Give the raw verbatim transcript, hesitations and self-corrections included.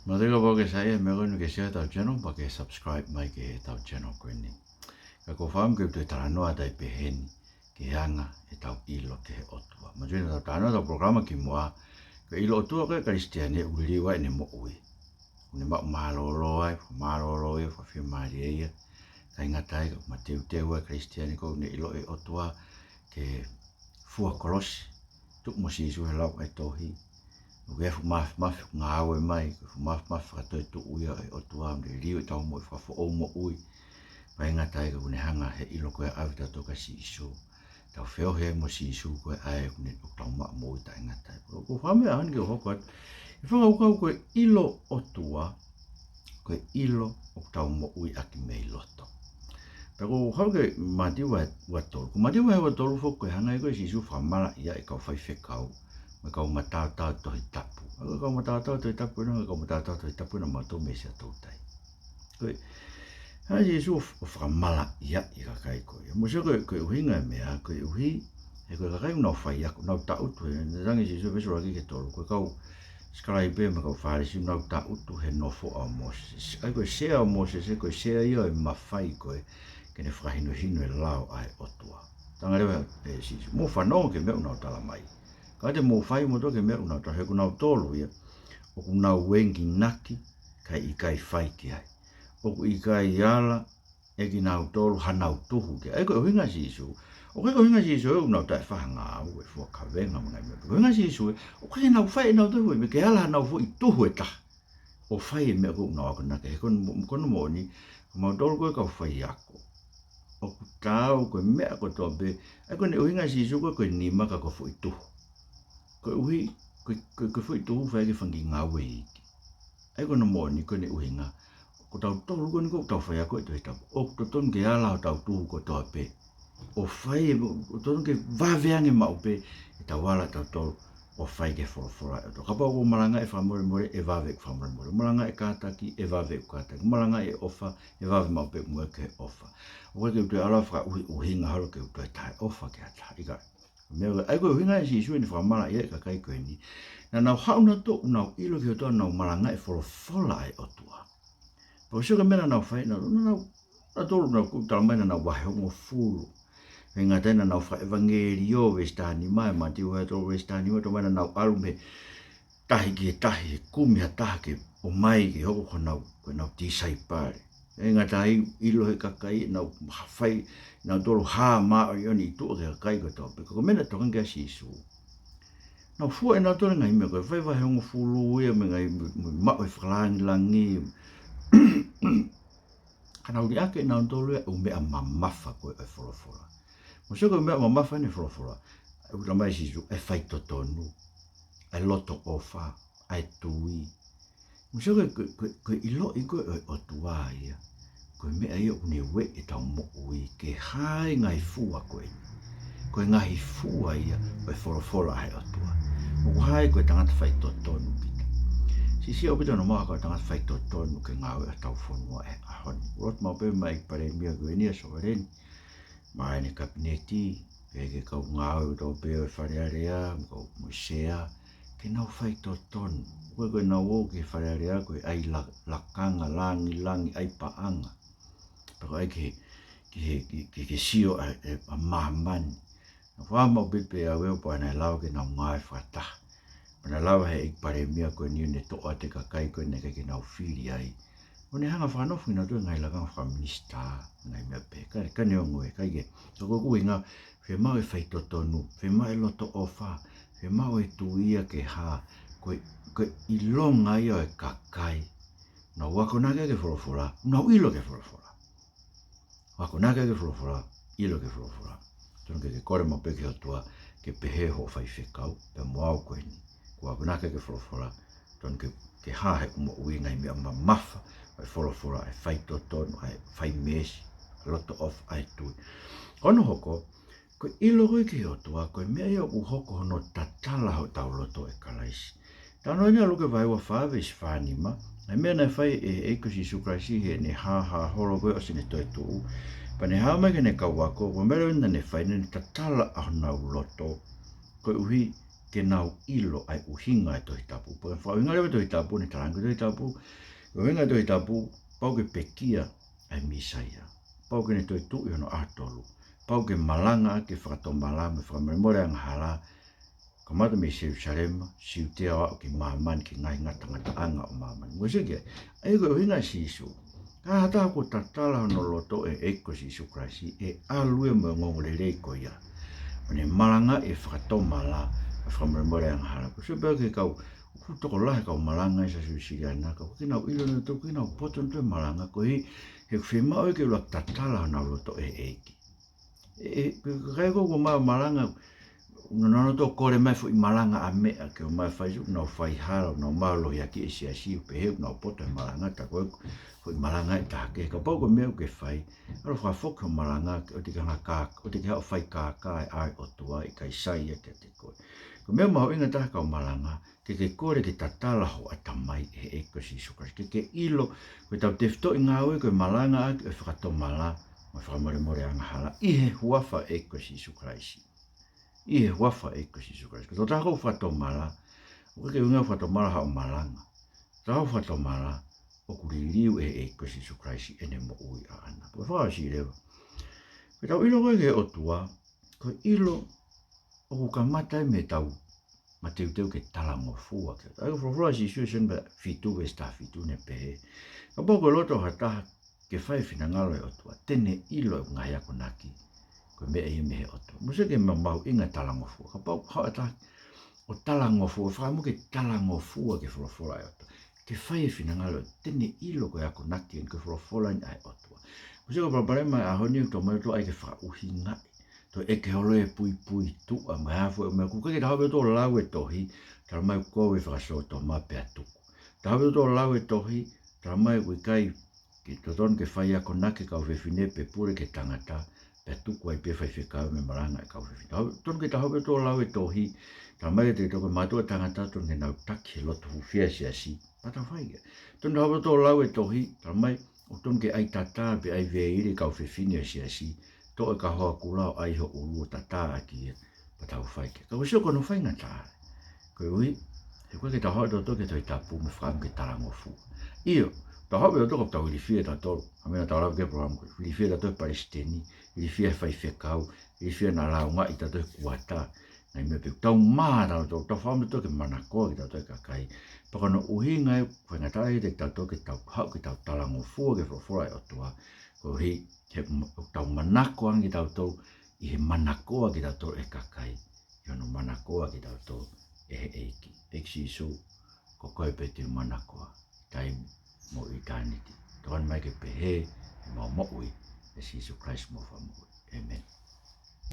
Mātuʻaki, kapau ʻoku ke saiʻia he meʻa ko eni, ke share ʻetau channel, pea ke subscribe mai ki heʻetau channel ko eni. Ka ʻoku ou fakaʻamu ke u toe talanoa atu ai pē heni ki he anga ʻetau ʻilo ki he ʻOtua. Mātuʻaki, naʻa tau talanoa ʻetau polokalama kimuʻa, ko e ʻilo ʻOtua ko e Kalisitiane ʻoku liliu ai ʻene moʻui. ʻOku ne maʻu mālōlō ai, fakamālōlō ia, fakafiemālie ia. ʻIkai ngata ai, ka mateuteu ai e Kalisitiane ko ē ʻoku ne ʻilo e ʻOtua ke fua kolosi, tuʻu mo Sīsū he lau ʻa e tohi. ʻOku ʻi ai e fuʻu māfimafi ʻoku ngāue mai, ko e fuʻu māfimafi fakatoetuʻu ia ʻo e ʻOtua, ʻoku ne liliu ʻetau moʻui, fakafoʻou moʻui. ʻIkai ngata ai, ka ʻoku ne hanga he ʻilo ko ē ʻa e ʻave kitautolu kia Sīsū, tau feohi ai mo Sīsū, ko e ʻai ʻoku ne, ʻoku tau maʻu moʻui taʻengata ai. Ko e, ko e fakaʻamu ʻaho ni ke u hoko atu he fakakaukau ko e ʻilo ʻOtua, ko e ʻilo ʻoku tau moʻui ʻaki mei loto. Pea ko e hau ke Mātiu vahe ua tolu. Ko Mātiu vahe ua tolu foki ko e hanga ai ko ē ʻe Sīsū ʻo fakamalaʻiaʻi e kau faifekau mo e kau mataotao Tohi Tapu. ʻA ia ko e kau mataotao Tohi Tapu ena, ko e kau mataotao Tohi Tapu ena mautolu mei Siaʻatoutai. Ko e hanga ʻe Sīsū ʻo, ʻo fakamalaʻiaʻi e kakai ko ia. Mou sio ko e, ko e ʻuhinga e meʻa, koeʻuhi he ko e kakai ʻoku nau faiako, nau tangutu he, naʻe tangi Sīsū, veesi ʻuluaki ki he tolu, ko e kau sikalaipe mo e kau Fālesi ʻoku nau tangutu he nofoʻa ʻo Mōsese. ʻA ia ko e sea ʻo Mōsese, ko e sea ia ʻo e mafai ko ē ke ne fakahinohino e lao ʻa e ʻOtua. Talaange leva ʻe Sīsū, mou fanongo ki he meʻa ʻoku nau tala mai. Ka te mou fai moutolu ki he meʻa ʻoku nau tala, he ko kinautolu ia ʻoku nau enginaki kae ʻikai fai ki ai. ʻOku ʻikai ala ʻe kinautolu hanau tuhu ki ai. ʻA ia ko e ʻuhinga ʻa Sīsū, ʻoku ʻikai ko e ʻuhinga ʻa Sīsū ʻoku nau taʻefai ha ngāue, fua kavenga mo e ngaahi meʻa. Ko e ʻuhinga ʻa Sīsū ē, ʻoku ʻikai ke nau fai ʻenau tuhu e meʻa ke ala hanau foʻi tuhu ē taha ʻo fai e meʻa ko ē ʻoku nau akonaki. He ko hono, ko hono moʻoni, ko mautolu ko ē kau faiako, ʻoku taau ko e meʻa kotoa pē. ʻA ia ko ʻene ʻuhinga ʻa Sīsū ko e, ko e nima ka ko e foʻi tuhu. Koeʻuhi, ko e, ko e, ko e foʻi tuhu fai ki he fanga kiʻi ngāue iiki. ʻA ia ko hono moʻoni, ko ʻene ʻuhinga, ko tautolu ko eni ʻoku tau faiako he Tohi Tapu, ʻoku totonu ke ala hotau tuhu kotoa pē ʻo fai e, ʻoku totonu ke vave ange maʻu pē ʻetau ala ʻatautolu ʻo fai ki he folofola ʻa e ʻOtua. Kapau ʻoku malangaʻi e fakamolemole, ʻe vave ʻeku fakamolemole. Malangaʻi e kātaki, ʻe vave ʻeku kātaki. Malangaʻi e ʻofa, ʻe vave maʻu pē ʻeku mohe ki he ʻofa. ʻOku ʻikai ke u toe ala ʻo fakaʻuhiʻuhinga holo ke u toe taʻeʻofa ki ha taha. ʻIkai. Meʻa, ʻa ia ko e ʻuhinga ʻa Sīsū ʻene fakamalaʻiaʻi e kakai ko eni. Naʻa nau haʻu nautolu ʻo nau ʻilo ki he ʻOtua, nau malangaʻi e folofola ʻa e ʻOtua. Pea ʻoku sio ki he meʻa naʻa nau fai, naʻa nau, naʻa nau, naʻa nau tolu, naʻa nau, ʻoku tala mai naʻa nau vahe hongofulu. ʻIkai ngata ai, naʻa nau fakaʻevangeliō, veesi taha nima ʻi he Mātiu vahe tolu veesi taha nima, tala mai naʻa nau ʻalu mei he tahi ki he tahi, ʻo kumi ha taha ke ʻomai ke hoko ko honau, ko ʻenau tisaipale. ʻIkai ngata ai, ʻilo ʻe he kakai ʻenau fai, nautolu hā māʻoniʻoni ʻi tuʻa ki he kakai kotoa pē. Ka ko e meʻa naʻe tokanga ki ai ʻa Sīsū, nau fua ʻe nautolu e ngaahi meʻa ko ē, fai vahe hongofulu ia mo e ngaahi, mo, mo maʻu e fakalāngilangi. Ka nau liʻaki ʻe nautolu ia e ʻū meʻa mamafa ko ē ʻo e folofola. Mou sio ko e meʻa mamafa eni e folofola. ʻOku tala mai ʻe Sīsū, e faitotonu, e loto ʻofa, e tui. Mou sio ko e, ko e, ko e, ko e ʻiloʻi ko ē ʻo e ʻOtua ia, ko e meʻa ia ʻoku ne ueʻi ʻetau moʻui ke hā e ngaahi fua ko ē. Ko e ngaahi fua ia ʻo e folofola ʻa e ʻOtua. ʻOku hā ia ko e tangata faitotonu kita. Siʻisiʻi ʻaupito hono maʻu ʻa e kau tangata faitotonu ke ngāue ʻi hotau fonua he ʻaho ni. Lotu maʻu pē maʻa e ʻEiki Palēmia ko eni ʻa Sovaleni, maʻa ʻene kapineti, pea ki he kau ngāue kotoa pē ʻo e Fale Alea, mo e kau, mo e sea, ke nau faitotonu. ʻOku ʻikai ko ʻenau ō ki he Fale Alea ko e ʻai la-, lakanga, lāngilangi, ʻai paʻanga. Pea ko e ʻai ke, ke, ke, ke, ke sio ʻa, ʻa, ʻa māmani. Naʻa ku fakamaʻu pē pē au ʻe au pe naʻe lava ke nau ngāue fakataha. Pea naʻe lava he ʻEiki Palēmia ko eni ʻo ne toʻo atu e kakai ko ē naʻe ʻikai ke nau fili ai, ʻo ne hanga ʻo fakanofo kinautolu he ngaahi lakanga fakaminisitā, ngaahi meʻa pehē. Ka, ka neongo ia, ʻikai ke. Ka ko e ʻuhinga, fiemaʻu e faitotonu, fiemaʻu e loto ʻofa, fiemaʻu e tui ia ke hā, ko e, ko e ʻilonga ia ʻo e kakai. Nau akonaki ki he folofola, nau ʻilo ki he folofola. Akonaki ki he folofola, ʻilo ki he folofola. Totonu ke ke kole maʻu pē ki he ʻOtua ke pehē hoʻo faifekau, pea mo au ko eni. Kuo u akonaki ki he folofola, totonu ke, ke hā heʻeku moʻui e ngaahi meʻa mamafa ʻo e folofola, e faitotonu, e fai meesi, e loto ʻofa, e tui. Ko hono hoko, ko e ʻilo ko ē ki he ʻOtua, ko e meʻa ia ʻoku hoko hono tatala hotau loto ʻe Kalaisi. Talanoa eni ʻa Luke vahe ua fā veesi fā nima, ʻa e meʻa naʻe fai ʻe he ʻEiki ko Sīsū Kalaisi heʻene hāhā holo ko ē ʻosi ʻene toetuʻu. Pea ne hā mai ki heʻene kau ako, ko e meʻa leva naʻa ne fai, naʻa ne tatala ʻa honau loto. Koeʻuhi, ke nau ʻilo ʻa e ʻuhinga ʻo e Tohi Tapu. Pea fakaʻuhinga leva ʻo e Tohi Tapu, ne talaange ʻe he Tohi Tapu, ʻuhinga ʻo e Tohi Tapu, pau ke pekia ʻa e Mīsaia. Pau ke ne toetuʻu ʻi hono ʻaho tolu. Pau ke malangaʻaki e fakatomala mo e fakamolemole angahala, kamata mei Selusalema, Siutea ʻo aʻu ki māmani, ki he ngaahi ngatangataʻanga ʻo māmani. Mou sio ki ai, ʻa ia ko e ʻuhinga ʻa Sīsū. Ka ʻi ai ha taha ʻoku tatala hono loto ʻi he ʻEiki ko Sīsū Kalaisi, ʻe ʻalu ia mo e ongoongolelei ko ia. ʻO ne malangaʻi e fakatomala, e fakamolemole angahala. Ko e sio pē ki he kau, ʻoku tokolahi e kau malanga ʻi Siasi Uēsiliana, ka ʻoku ʻikai ke nau ʻilo nautolu, ʻoku ʻikai ke nau poto nautolu he malanga, koeʻuhi he ʻoku fiemaʻu ia ke ʻuluaki tatala honau loto ʻi he ʻEiki. ʻE, ʻe, ko e kakai ko ē ʻoku ō mai ʻo malanga, ʻoku nau nofo ʻo kole mai e foʻi malanga ʻa meʻa ke ō mai ʻo fai, ʻoku nau faihala, ʻoku nau mālohi ʻaki e siasi, ʻo pehē ʻoku nau poto he malanga, tā ko e foʻi malanga ʻe taha kehe. Kapau ko e meʻa ʻoku ke fai, ʻalu ʻo fakafoki hoʻo malanga, ʻoua te ke hanga ʻo kā-, ʻoua te ke haʻu ʻo fai kākā ʻa e ʻOtua, ʻikai sai ia kiate koe. Ko e meʻa mahuʻinga taha ʻa e kau malanga, ke ke kole ke tatala ho ʻatamai ʻi he ʻEiki ko Sīsū Kalaisi. Ke ke ʻilo, ko ʻetau tefitoʻi ngāue ko e malangaʻaki e fakatomala mo e fakamolemole angahala ʻi he huafa ʻo e ʻEiki ko Sīsū Kalaisi. ʻI he huafa ʻo e ʻEiki ko Sīsū Kalaisi. Ko e tokotaha ʻoku fakatomala, ʻoku ʻikai ke ʻuhinga fakatomala haʻo malanga. Tokotaha ʻoku fakatomala, ʻoku liliu ʻe he ʻEiki ko Sīsū Kalaisi ʻene moʻui ʻaʻana. Ko e fakaʻosi leva. Ko ʻetau ʻilo ko ē ki he ʻOtua, ko e ʻilo ʻoku kamata ia mei heʻetau mateuteu ke talangofua ki he ʻOtua. ʻA ia ko e folofola ʻa Sīsū ʻi Sione fitu veesi taha fitu ne pehē, kapau ko e loto ʻo ha taha ke fai e finangalo ʻo e ʻOtua, te ne ʻilo ʻeku ngaahi akonaki ko e meʻa ia mei he ʻOtua. Mou sio ki he ma-, mahuʻinga e talangofua. Kapau ko ha taha ʻoku talangofua, fakaʻamu ke talangofua ki he folofola ʻa e ʻOtua, ke fai e finangalo, te ne ʻilo ko e akonaki eni, ko e folofola eni ʻa e ʻOtua. Mou sio ki he palopalema ʻo e ʻaho ni, ʻoku tau maʻu ʻoku tau ʻai ke fakaʻuhingaʻi. Toe ʻeke holo e puipuituʻa mo e hā fua e meʻa, ʻoku ʻikai ke tau haʻu pē ʻo lau e tohi, talamai ʻoku kovi e fakasōtoma pea tuku. Tau haʻu pē ʻo lau e tohi, talamai ʻoku ʻikai ke totonu ke fai akonaki e kau fefine pe pule ki he tangata, pea tuku ai pē faifekau mo e malanga ʻa e kau fefine. Tau, totonu ke tau haʻu pē ʻo lau e tohi, talamai kiate kitautolu ko e mātuʻa tangata totonu ke nau taki he lotu hūfia e siasi, pea tau fai ia. Totonu ke tau haʻu pē ʻo lau e tohi, talamai ʻoku totonu ke ʻai tatā pe ʻai veili e kau fefine ʻo e siasi, toʻo e kahoa kula ʻo ʻai ho ʻulu ʻo tatā ʻaki ia, pea tau fai ki ai. Ka mou sio ki hono faingataʻa, koeʻuhi he ʻoku ʻikai ke tau haʻu ʻe tautolu ki he Tohi Tapu mo e fakaʻamu ke talangofua. ʻIo, tau haʻu ʻe tautolu ka tau ilifia ʻe tautolu. ʻA ia meʻa naʻa tau lau ki he polokalama ko ē, ilifia ʻe tautolu e palesiteni, ilifia e faifekau, ilifia naʻa laungaʻi tautolu he kuata. Ngaahi meʻa pē, tau mā tautolu, tau fakaʻamu tautolu ke manakoa kitautolu ʻe he kakai. Pea ko hono ʻuhinga ia, faingataʻa ia kiate kitautolu ke tau haʻu ke tau talangofua ki he folofola ʻa e ʻOtua. Koeʻuhi he ʻoku tau manako ange kitautolu ʻi he manakoa kitautolu ʻe he kakai, ʻi hono manakoa kitautolu ʻe he ʻEiki. ʻEiki Sīsū, ko koe pē te u manakoa, taimi mo ʻitāniti. Tokoni mai ke pehē ʻemau moʻui ʻia Sīsū Kalaisi homau Fakamoʻui. ʻĒmeni.